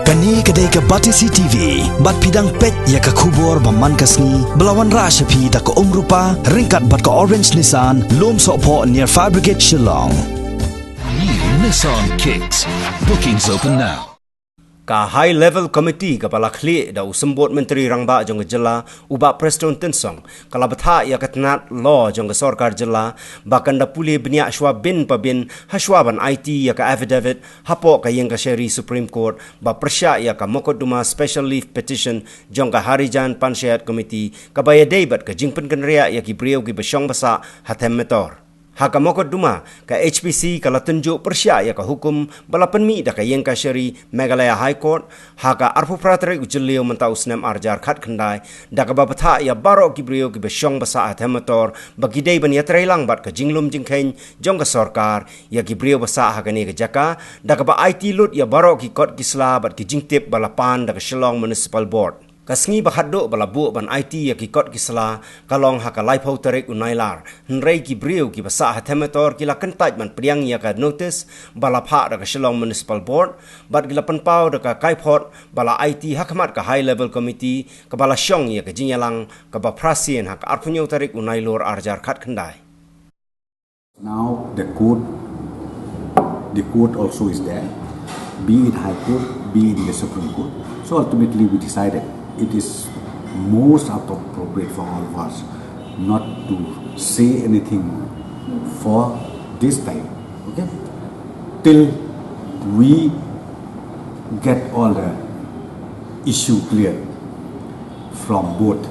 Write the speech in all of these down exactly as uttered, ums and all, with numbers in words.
Kane ka dei ka Batesi T V, bad phi dang peit ïa ka khubor ba man ka sngi, ba la wanrah sha phi da ka Umrupa, ryngkat bad ka Orange Nissan, Lumsohphoh near Fire Brigade Shillong. New Nissan Kicks. Bookings open now. Ka High Level Committee kaba la khlieh da u Symbud Myntri Rangbah jong ka jylla, u Bah Prestone Tynsong, ka la bthah ïa ka tnat law jong ka sorkar jylla, ba kan da pule bniah shwa bin pa bin, ha shwa ban aiti ïa ka affidavit hapoh ka ïingkashari Supreme Court, ba pyrshah ïa ka mokotduma Special Leave Petition jong ka Harijan Panchayat Committee, kaba ïadei bad ka jingpynkynriah ïa ki briew kiba shong ba sah ha them metor. Ha ka mokotduma, ka H P C ka la tynjuh pyrshah ïa ka hukum ba la pynmih da ka ïingkashari Meghalaya High Court ha ka arphew phra tarik u Jylliew mynta u snem ar hajar khatkhyndai, da kaba bthah ïa baroh ki briew kiba shong ba sah ha them metor, ba ki dei ban ïatreilang bad ka jinglum jingkheiñ jong ka sorkar ïa ki briew ba sah ha kane ka jaka, da kaba aiti lut ïa baroh ki kot ki sla bad ki jingtip ba la pan da ka Shillong Municipal Board. Ka sngi ba khatduh ba la buh ban aiti ïa ki kot ki sla ka long ha ka laiphew tarik u Nailar, hynrei ki briew kiba sah ha them metor ki la kyntait ban pdiang ïa ka notice ba la phah da ka Shillong Municipal Board, bad ki la pynpaw da ka kaiphod ba la aiti ha khmat ka High Level Committee, kaba la shong ïa ka jingïalang kaba phra sien ha ka arphew hynñiew tarik u Nailur ar hajar khatkhyndai. Now the court, the court also is there, be it High Court, be it the Supreme Court. So ultimately we decided it is most appropriate for all of us not to say anything for this time, okay? Till we get all the issue clear from both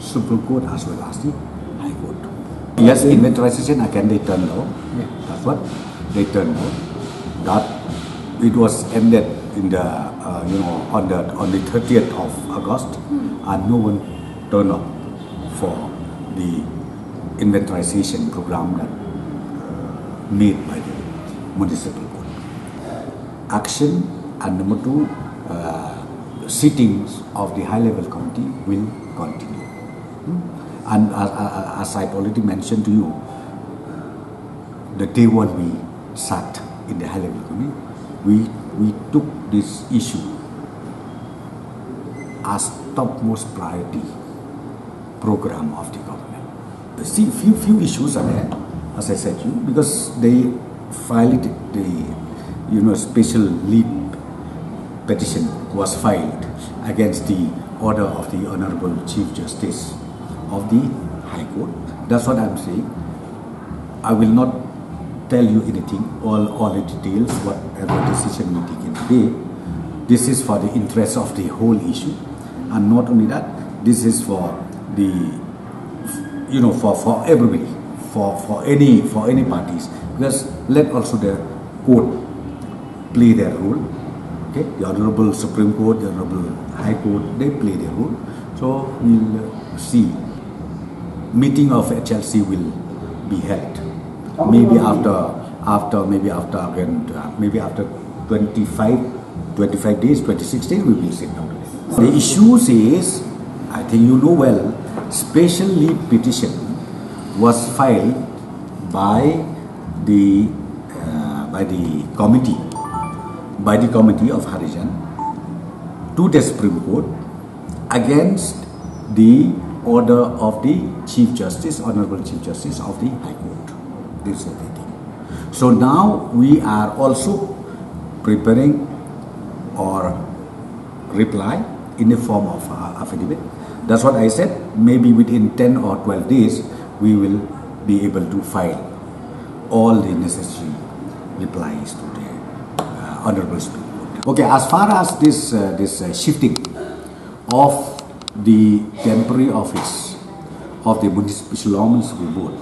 Supreme Court as well as the High Court. Yes, inventarization again they turned down. That's what they turned down. That it was ended in the, uh, you know, on the, on the thirtieth of August, and no one turned up for the inventarization program that, uh, made by the municipal board. Action and number two, uh, sittings of the high level committee will continue. Hmm? And as, as I've already mentioned to you, the day one we sat in the high level committee, we, we took this issue as topmost priority program of the government. See, few, few issues are there, as I said to you, because they filed the, you know, special leave petition was filed against the order of the Honorable Chief Justice of the High Court. That's what I'm saying. I will not tell you anything, all, all the details, whatever decision we taken today. This is for the interest of the whole issue. And not only that, this is for the, you know, for, for everybody, for, for any, for any parties. Because let also the court play their role. Okay, the Honorable Supreme Court, the Honorable High Court, they play their role. So we'll, uh, see. Meeting of H L C will be held. Maybe after, after, maybe after again, uh, maybe after twenty-five, twenty-five days, twenty-six days, we will sit down. The issue is, I think you know well, special leave petition was filed by the, uh, by the committee, by the committee of Harijan to the Supreme Court against the order of the Chief Justice, Honorable Chief Justice of the High Court. This is the thing. So now we are also preparing or reply in the form of, uh, affidavit. That's what I said. Maybe within ten or twelve days, we will be able to file all the necessary replies to the, uh, Honorable Supreme Court. Okay, as far as this, uh, this, uh, shifting of the temporary office of the Municipal, Shillong Municipal Board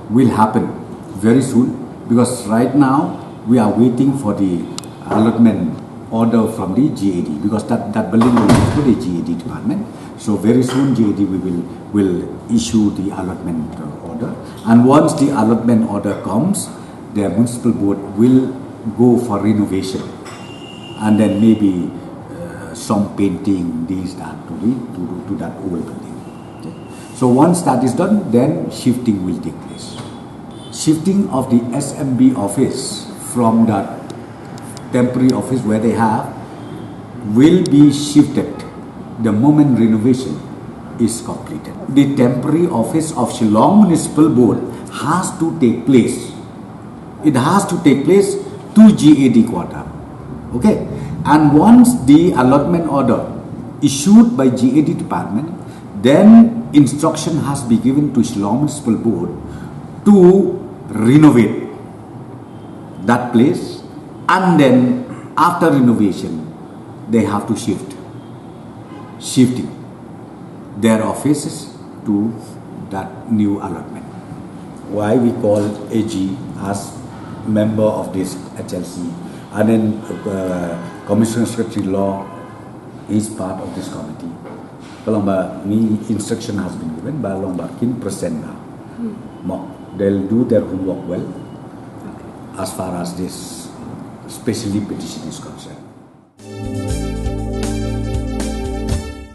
will happen very soon, because right now we are waiting for the allotment order from the G A D, because that, that building belongs to the G A D department. So very soon G A D we will, will issue the allotment, uh, order. And once the allotment order comes, the municipal board will go for renovation. And then maybe, uh, some painting, this, that, to the, to, to, to that old building. Okay. So once that is done, then shifting will take place. Shifting of the S M B office from that temporary office where they have will be shifted the moment renovation is completed. The temporary office of Shillong Municipal Board has to take place. It has to take place to G A D quarter. Okay? And once the allotment order issued by G A D department, then instruction has been given to Shillong Municipal Board to renovate that place, and then after renovation, they have to shift, shifting their offices to that new allotment. Why we call A G as member of this H L C, and then uh, Commissioner Secretary Law is part of this committee. Ka long ba ni instruction has been given ba long ba kin present na. Mo, they'll do their homework well as far as this specially petition is concerned.